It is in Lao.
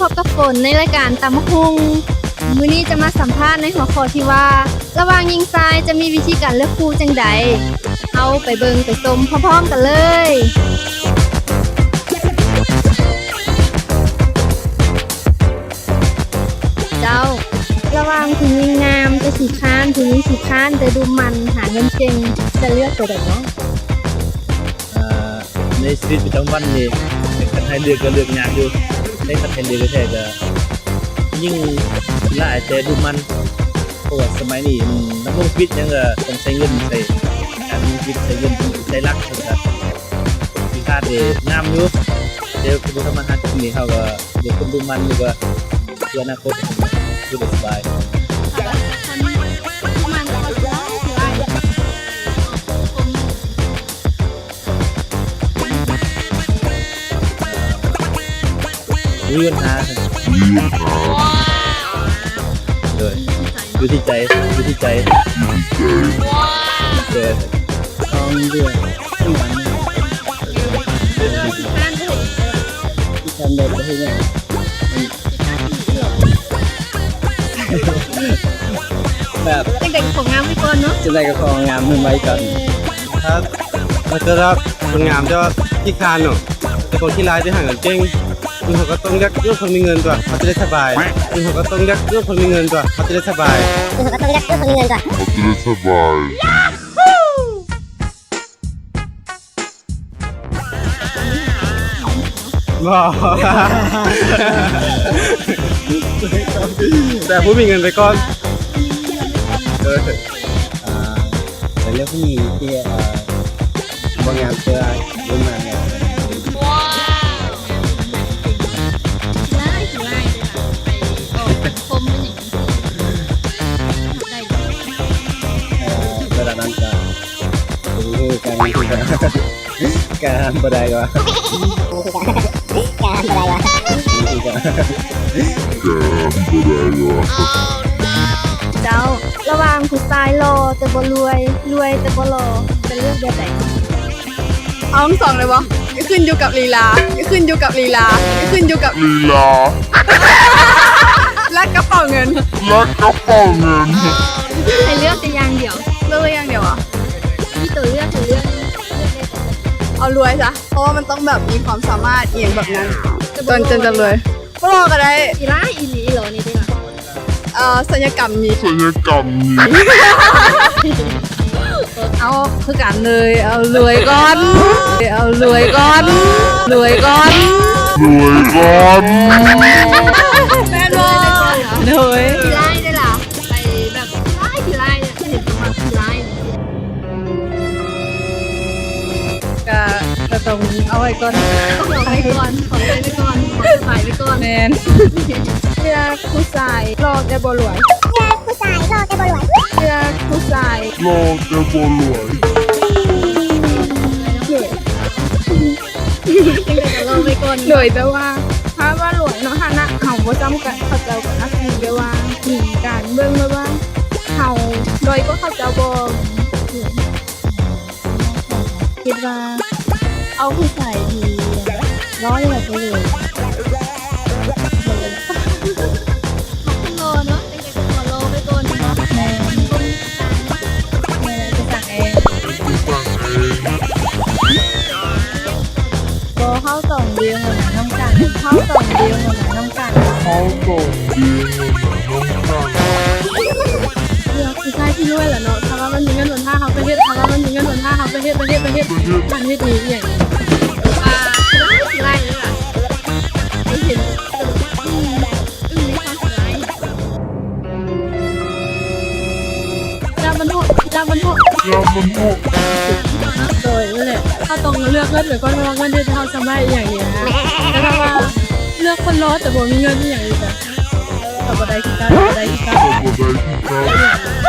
ພົບກັບຝົນໃນລາຍການຕຳບັກຫຸ່ງ. ມື້ນີ້ຈະມາສຳພາດໃນຫົວຂໍ້ທີ່ວ່າ ລະຫວ່າງຍິງຊາຍຈະມີວິທີການເລືອກຄູ່ຈັ່ງໃດ? ເຮົາໄປເບິ່ງໄປຊົມພ້ອມໆກັນເລີຍ. ເຈົ້າ, ລະຫວ່າງຜູ້ຍິງງາມແຕ່ຂີ້ຄ້ານ, ຜູ້ຍິງຂີ້ຄ້ານແຕ່ດຸໝັ່ນ, ຫາເງິນເກັ່ງ, ຈະເລືອກໂຕໃດເນາະ? ອ່າ ໃນຊີວິດປະຈຳວັນນີ້ ຄັນໃຫ້ເລືອກກໍເລືອກຍາກຢູ່. ໃນຄັນໃຫ້ເລືອກແທ້ໆ ກໍຍິ່ງຫຼາຍແຕ່ດຸໝັ່ນ ເພາະວ່າສະໄໝນີ້ມັນ ດຳລົງຊີວິດຫຍັງກໍຕ້ອງໃຊ້ເງິນ, ໃຊ້ການດຳລົງຊີວິດ ໃຊ້ເງິນ ໃຊ້ຫຼັກ ແລ້ວກໍຂີ້ຄ້ານນີ້ງາມຢູ່ ແຕ່ບໍ່ທຳມາຫາກິນນີ້ ເຮົາກໍເລືອກຄົນດຸໝັ່ນດີກວ່າ ເພື່ອອະນາຄົດຢູ່ໄດ້ສະບາຍ. ມີບັນຫາ ໂດຍ ຢູ່ທີ່ໃຈ ຢູ່ທີ່ໃຈ ໂດຍ ຕ້ອງເລືອກທີ່ມັນ ທີ່ທຳໄດ້ບໍ່ເຮັດຫຍັງ ແບບ ຈັ່ງໃດກໍຂໍງາມໄວ້ກ່ອນເນາະ ຈັ່ງໃດກໍຂໍງາມໄວ້ກ່ອນ. ຖ້າ ຖ້າເກີດວ່າຄົນງາມແຕ່ວ່າຂີ້ຄ້ານເນາະ ແຕ່ຄົນຂີ້ຮ້າຍທີ່ຫາເງິນເກັ່ງ ເຮົາກໍຕ້ອງຢາກເລືອກຄົນມີເງິນຕົວະ ເຮົາຈະໄດ້ສະບາຍ ເຮົາກໍຕ້ອງຢາກເລືອກຄົນມີເງິນຕົວະ ເຮົາຈະໄດ້ສະບາຍ ເຮົາກໍຕ້ອງຢາກເລືອກຄົນມີເງິນຕົວະ ເຮົາຈະໄດ້ສະບາຍ. ບໍ່ ແຕ່ຜູ້ມີເງິນໄປກ່ອນ ເອີ ອ່າ ແຕ່ເລືອກຜູ້ຍິງທີ່ ເອີ ບໍ່ງາມເທື່ອ ບໍ່ມາງາມ ເອີ ເວລານັ້ນກໍ ໂອ້ໂຫ ການ ການບໍ່ໄດ້ວ່າ ການບໍ່ໄດ້ວ່າ ການບໍ່ໄດ້ວ່າ. ເຈົ້າ, ລະຫວ່າງຜູ້ຊາຍຫຼໍ່ແຕ່ບໍ່ລວຍ, ລວຍແຕ່ບໍ່ຫຼໍ່, ຈະເລືອກແບບໃດ? ເອົາທັງສອງເລີຍບໍ່? ກໍຂຶ້ນຢູ່ກັບລີລາ, ກໍຂຶ້ນຢູ່ກັບລີລາ, ກໍຂຶ້ນຢູ່ກັບລີລາ ແລະກະເປົາເງິນ ແລະກະເປົາເງິນ. ໃຫ້ເລືອກແຕ່ຢ່າງດຽວ. ເລືອກແຕ່ຢ່າງດຽວຫວາ? ມີຕົວເລືອກໃຫ້ເລືອກ ເລືອກໄດ້ແຕ່ ເອົາລວຍຊະ ເພາະວ່າມັນຕ້ອງແບບມີຄວາມສາມາດອີ່ຫຍັງແບບນັ້ນ ຈົນ ຈົນຈະລວຍ. ບໍ່ຫຼໍ່ກໍໄດ້. ອີຫຼ້າ ອີ່ຫຼີ ອີ່ຫຼໍ່ນີ້ເດ້ລະ. ເອີ ສັນຍະກຳມີ ສັນຍະກຳມີ ເອົາຄືກັນເລີຍ. ເອົາລວຍກ່ອນ ເອົາລວຍກ່ອນ ລວຍກ່ອນ ລວຍກ່ອນ. ແມ່ນບໍ່? ໂດຍ. ຂີ້ຮ້າຍເດ້ລະ ໄປແບບຂີ້ຮ້າຍ ຂີ້ຮ້າຍ ເຫັນຕົວຂີ້ຮ້າຍ. ກະ ກະຕ້ອງເອົາໄວ້ກ່ອນ ເອົາໄວ້ກ່ອນ ຂໍໄວ້ກ່ອນ ຂໍສະບາຍໄວ້ກ່ອນ. ແມ່ນ. ເລືອກຜູ້ຊາຍຫຼໍ່ແຕ່ບໍ່ລວຍ. ເລືອກຜູ້ຊາຍຫຼໍ່ແຕ່ບໍ່ລວຍ. ເລືອກຜູ້ຊາຍຫຼໍ່ແຕ່ບໍ່ລວຍ. ໂດຍ ຈັ່ງໃດກໍຫຼໍ່ໄວ້ກ່ອນ. ໂດຍ ແຕ່ວ່າຖ້າວ່າລວຍເນາະ ຖານະເຮົາບໍ່ສ່ຳກັນ ເຂົາເຈົ້າກໍອາດຊິແບບວ່າມີການເບິ່ງແບບວ່າເຮົາດ້ອຍກວ່າເຂົາເຈົ້າບໍ່. ຄິດວ່າເອົາຜູ້ຊາຍທີ່ຫຼໍ່ແລ້ວໄປເລີຍ. ຄັນຫຼໍ່ເນາະ ຈັ່ງໃດກໍຂໍຫຼໍ່ໄວ້ກ່ອນເນາະ. ແມ່ນ ແມ່ນ ໄປສ້າງເອງ ບໍ່. ເຮົາຕ້ອງດຽວນຳກັນ ເຮົາຕ້ອງດຽວນຳກັນ ເຮົາຕ້ອງດຽວນຳກັນ. ເລືອກຜູ້ຊາຍທີ່ລວຍລະເນາະ ຖ້າວ່າມັນມີເງິນຫົນທາງເຮົາໄປເຮັດ ຖ້າວ່າມັນມີເງິນຫົນທາງເຮົາໄປເຮັດ ໄປເຮັດ ໄປເຮັດ ໄປເຮັດນີ້ອີ່ຫຍັງ. ວ່າຫຼາຍເດ້ລະ ໄປເຫັນ ອືມ ອຶ້ງໃນຄວາມຫຼາຍ. ລາວບ້ານນອກ ລາວບ້ານນອກ ລາວບ້ານນອກ. ໂດຍ ນັ້ນແຫຼະ ເຮົາຕ້ອງເລືອກເງິນໄປກ່ອນ ເພາະວ່າເງິນເຮັດໃຫ້ເຮົາສາມາດອີ່ຫຍັງນີ້ນະ. ແຕ່ຖ້າວ່າເລືອກຄົນຫຼໍ່ແຕ່ບໍ່ມີເງິນອີ່ຫຍັງນີ້ກະ ກໍບໍ່ໄດ້ຄືກັນ ບໍ່ໄດ້ຄືກັນ ກໍບໍ່ໄດ້ຄືກັນ.